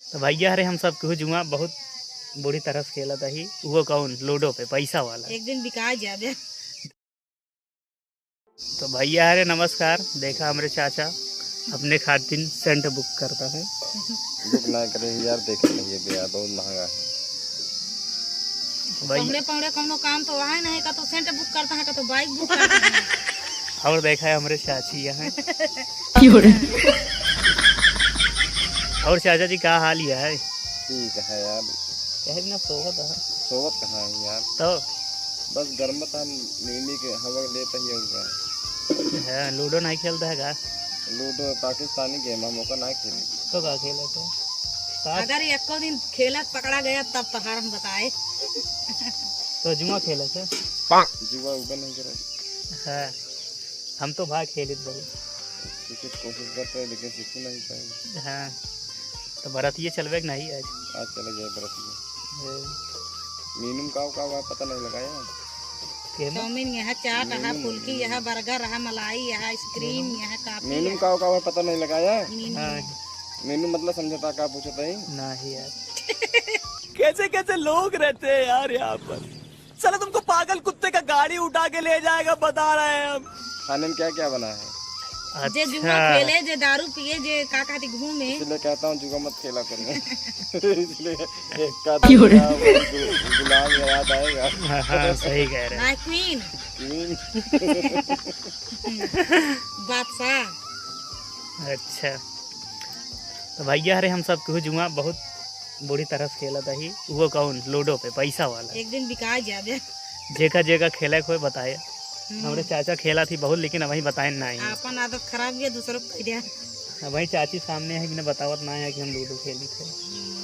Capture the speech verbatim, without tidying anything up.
तो भैया हरे हम सब केहू जुआ बहुत बुरी तरह से खेलत ही। वो कौन? लूडो पे पैसा वाला। एक दिन बिका जाबे। तो भैया हरे नमस्कार, देखा हमरे चाचा अपने खातिर सेंट बुक करता है। बुक ना करे यार, देखे नहीं है भैया, बहुत महंगा है। तो भैया पौड़े पौड़े कौनो काम तो वहाँ नहीं, का तो सेंट बुक करता है, का तो बाइक बुक करता है। और देखा है हमरे चाची यहाँ। और चाचा जी का हाल यह है? ठीक है यार। कहे बिना सोवत है। सोवत कहाँ है यार? तो? बस गरमत हम नीनी के हवा लेत ही होगा। हाँ, लूडो नहीं खेलता है का? लूडो पाकिस्तानी गेम, हम ओका ना खेली। तो का खेलत है? सात अगर एको दिन खेलत पकड़ा गया तब तोहार हम बताए। तो जुआ खेलत है? जुआ ऊपर नहीं करे। हाँ, हम तो भाग खेलित बहुत। सीखे के कोशिश करते हैं, लेकिन सीख नहीं पाए। हाँ, तो बरतिये चलबे के नहीं आज? आज चले जाए बरतिये। हाँ। मेनू में का का हुआ, पता नहीं लगाया? के में? चाउमीन यहाँ, चाट यहाँ, मेनू, फुल्की मेनू। यहाँ, बर्गर यहाँ, मलाई यहाँ, आइसक्रीम मेनू? यहाँ, काफी मेनू में यहाँ। का का हुआ, पता नहीं लगाया? मेनू हाँ। में। मेनू मतलब समझता का पूछता है? नहीं यार। कैसे कैसे लोग रहते हैं यार यहाँ पर। साला तुमको पागल कुत्ते का गाड़ी उठा के ले जाएगा, बता रहे हैं हम। खाने में क्या क्या बना है? जे जुआ अच्छा। खेले, जे दारू पिए, जे का कहती घूमे। इसलिए कहता हूँ जुआ मत खेला करें। इसलिए एक का क्यों रे? गु-, गुलाम याद आएगा। हाँ, हाँ, सही कह रहे हैं। ना क्वीन। क्वीन। बादशाह। अच्छा, तो भैया हरे हम सब केहू जुआ बहुत बुरी तरह से खेलत ही। वो कौन? लूडो पे पैसा वाला। एक दिन बिका जाबे। जेका जेका खेले के होए बताए। हम्म। हमरे चाचा खेला थी बहुत, लेकिन अबहीं बताए ना है। आपन आदत खराब है, दूसरों को खिला। अबहीं चाची सामने है, बिना बतावत ना है कि हम लूडो खेली थे। हम्म।